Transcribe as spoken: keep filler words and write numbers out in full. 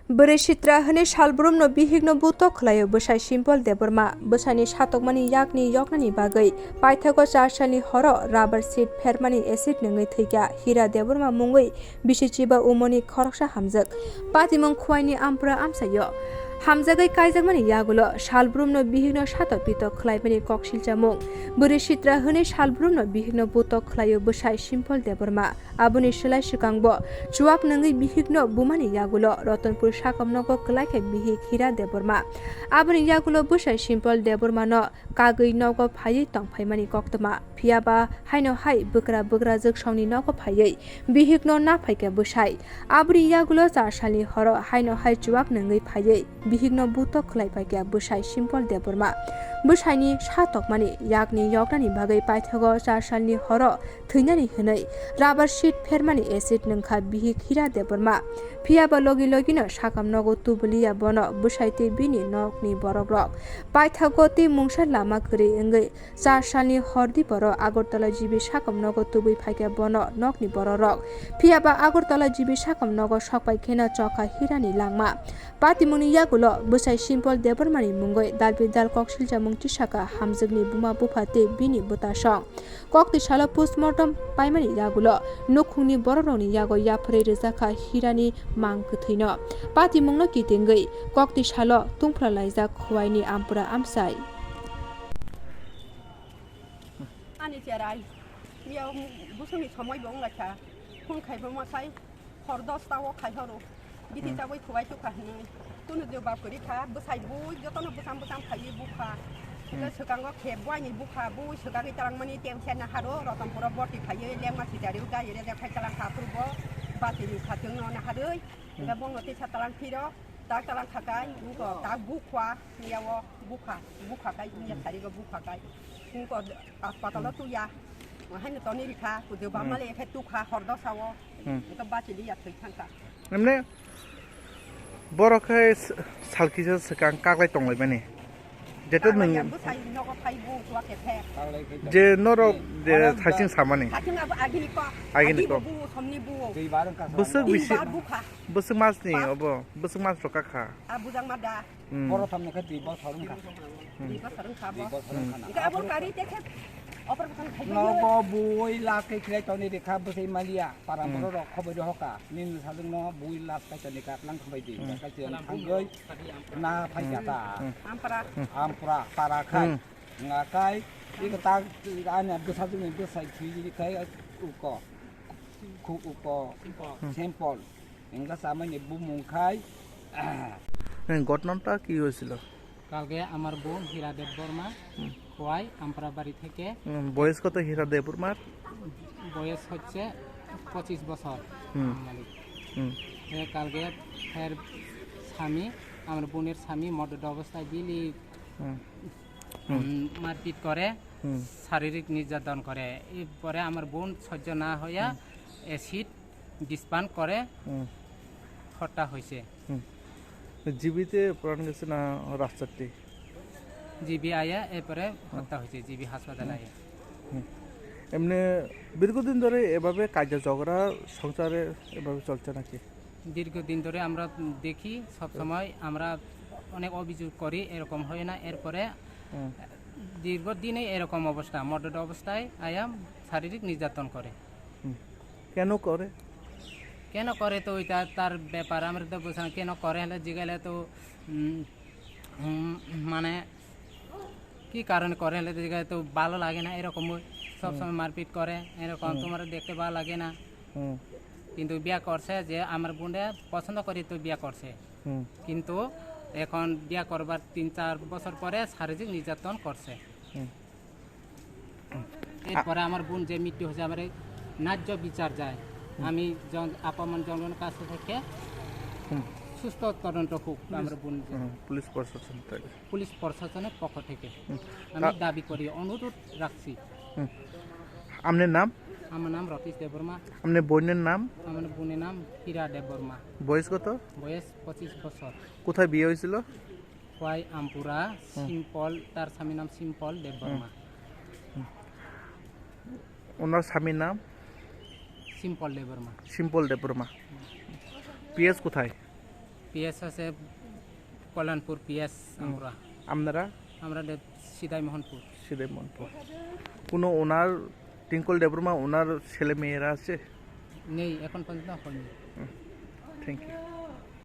Bwrwi sitra hwnwi salbrumno bihikno butok khlaio bwsai Simple Debbarma. Bwsaini satokmani yakni yoknani bagwi paithago char salni horo rubber sheet phermani acid nungwi thwikha Hira Debbarma mungwi bisi chiba umoni khoroksa hamjwk. Patimung Khwaini Ampura amsaio. Hamjagwi kaijakmani yagulo salbrumno bihikno satok pitok khlaimani kok silchamung. Bwrwi sitra hwnwi salbrumno bihikno butok khlaio bwsai Simple Debbarma. Aboni slai swkangbo chuak nungwi bihikno bumani yagulo Ratanpur sakamnogo kwlaikha bihik Hira Debbarma. Aboni yagulo bwsai Simple Debbarmano kagwi nogo phaiwi tongphaimani koktwma. Phiyaba haino hai bwkra bwkrajwk songni nogo phaiwi bihikno naphaikha bwsai. Aboni yagulo char salni horo haino hai chuak nungwi phaiwi bihikno butok khlai paikha bwsai Simple Debbarma. Bwsaini satokmani yakni yoknani bagwi paithago char salni horo thwinani hwnwi rubber sheet phermani acid nungkha bihik Hira Debbarma. Phiyaba logi logino sakam nogo tubuliya bono bwsai tei bini nokni borokrok. Paithago tei mungsa lama kwrwi wngwi char salni hor diporo Agartala G B sakam nogo tubui phaikha bono nokni borokrok. Phiyaba Agartala G B sakam nogo sokpai kheno chokha Hirani langma. Patimungni yagulo bwsai Simple Debbarmani mungwi dalbi dal kok siljamung tisaka hamjwkni buma bupha tei bini bwtasong. Kokti salo postmortem paimani yagulo nukhungni borokrokni yago yapharwi rwjakha Hirani mang kwthwino. Patimungno kitingwi kokti salo tungphla laijak Khwaini Ampura amsai. Ani cherai, miya busungni somoi bo wnglaikha, phone khaibo masai. Hor dosta o khai horo. Biti Hmm. taboi khuwai tukha hinwi. Tunu je bab kwrwi kha, bwsai bui jotono bwcham bwcham khaiwi bukha. Hwnkhe Hmm. swkango khe buaini bukha, bui swkagwi talangmani tengse naharo, Rotonpuro borti khaiwi lengma sitari gari rejak khai talang kha phuru bo bachini khatung no naharwi. Hmm. Hwnkhe bongno tisa talang phiro, tak talang khakai, wngko tak bukha, miya o bukha, bukha kai, miya Hmm. sarigo bukha kai. Wngko Haspatalo Hmm. tuya. Haino toni rikha, kudu Hmm. bamale khe tukha hor dosa o. Hmm. Eka bachili ya thwi thangkha. Emne borok khe s-, salkisa swkang kaklai tonglaimani. Jeto Kaklai nwng ya bwsai nogo phai bu tuwa khe phe. je norok je Orang thaising samani. Hating abo agini ko. Agini Agi ko. Bu somni bu. Bwswk Tin bisi, bar bukha. Bwswk masni Ba- obo, bwswk mas rok kakha. A bujang ma da. Hmm. Borok thamno khe dui bosor wngkha. Hmm. Dui bosor wngkha bo. Dui bosor Hmm. wngkha na. Hingke abo kari te khe operation khai Nogo bui lak khe khlai toni rikha bwsai maliya. Para Hmm. borok rok khoboi rohoka. Nini sajwkno bui lak kai toni kha tlang khambai di. Hmm. Kai toni thangoi na phai Hmm. jata. Hmm. Ampra. Ampra para khai. Hmm. Nga kai iko tak ani bwsajwkni bwsai thwi kai uko. Khu uko. Simple. Simple. Engka samani bumung khai. হ্যাঁ, ঘটনাটা কি হয়েছিল? কালকে আমার বোন হীরা দেববর্মা হুম। খোয়াই আমপারা বাড়ি থেকে হুম, বয়স কত হীরা দেববর্মার? বয়স হচ্ছে পঁচিশ বছর। হুম। আনুমানিক। হুম। এ কালকে এর স্বামী, আমার বোনের স্বামী মদ্যপ অবস্থায় বিলি, হুম। হুম। উম, মারপিট করে, হুম। শারীরিক নির্যাতন করে। এরপরে আমার বোন সহ্য না হইয়া হুম। অ্যাসিড বিষ পান করে হুম। হত্যা হয়েছে। হুম। জিবিতে প্রাণ গেছে না রাস্তাতে? জিবি আয়া এরপরে হুম। হত্যা হয়েছে, জিবি হাসপাতালে হুম। আয়া। হুম। এমনি দীর্ঘদিন ধরে এভাবে কাজে ঝগড়া সংসারে এভাবে চলছে নাকি? দীর্ঘদিন ধরে আমরা দেখি, সব সময় আমরা অনেক অভিযোগ করি, এরকম হয় না। এরপরে হুম। দীর্ঘদিনই এরকম অবস্থা, মদ্যপ অবস্থায় আয়া শারীরিক নির্যাতন করে। হুম। কেন করে? কেন করে তো ওইটা তার ব্যাপার, আমরা তো বুঝলাম কেন করে, হলে জিগাইলে তো, উম, উম, মানে, কি কারণে করে, হলে জিগাইলে তো ভালো লাগে না, এরকম সব হুম। সময় মারপিট করে, এরকম হুম। তোমার দেখতে ভালো লাগে না। হুম। কিন্তু বিয়া করছে যে আমার বোনরে পছন্দ করে তো বিয়া করছে। হুম। কিন্তু এখন বিয়া করবার তিন চার বছর পরে শারীরিক নির্যাতন করছে। হুম। এরপরে আমার বোন যে মৃত্যু হয়েছে, আমার এই ন্যায্য বিচার যায়। হুম। আমি জন-, আপামর জনগণের কাছ থেকে হুম। সুস্থ তদন্ত হোক, পুলিশ, আমার বোন যে হুম, পুলিশ প্রশাসন থেকে। পুলিশ প্রশাসনের পক্ষ থেকে হুম। আমি তা- দাবি করি, অনুরোধ রাখছি। হুম। আপনার নাম? আমার নাম রতীশ দেববর্মা। আপনার বোনের নাম? আমার বোনের নাম হীরা দেববর্মা। বয়স কত? বয়স পঁচিশ বছর। কোথায় বিয়ে হয়েছিল? খোয়াই আমপুরা, হুম। সিম্পল, তার স্বামীর নাম সিম্পল দেববর্মা। হুম। ওনার স্বামীর নাম? সিম্পল দেববর্মা। সিম্পল দেববর্মা। পিএস কোথায়? পিএস আছে কল্যাণপুর পিএস। হুম। আমরা। আপনারা? আমরা দে-, সিদাই মোহনপুর। সিদাই মোহনপুর। কোনো ওনার, টিঙ্কল দেববর্মা ওনার ছেলে মেয়েরা আছে? নেই, এখন পর্যন্ত হয়নি। Thank you.